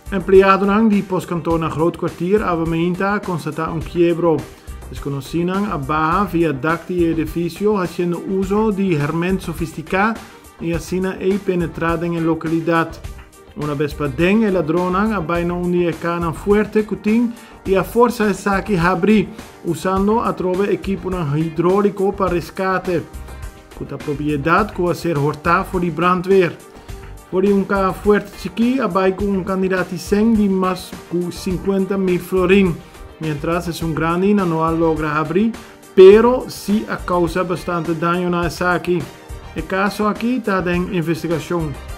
Empleadonan di postkantoor na Groot Kwartier awe mainta a konstatá un kiebro. Deskonosínan a baha via dak di e edifisio hasiendo uso di hèrmènt sofistiká i asina ei penetrá den e lokalidat. Una bes paden e ladronnan a bai na un di e kanan fuerte ku tin i a forsa esaki habri, usando atrobe ekiponan hidróliko pa reskate, ku ta propiedat ku a ser hortá for di brandweer. For di un kaha fuerte chikí a bai ku un kandidat di sèn di mas ku 50,000 florin, miéntras esun grandi nan no a logra habri, pero sí a kousa bastante daño na esaki. E kaso aki ta den investigashon.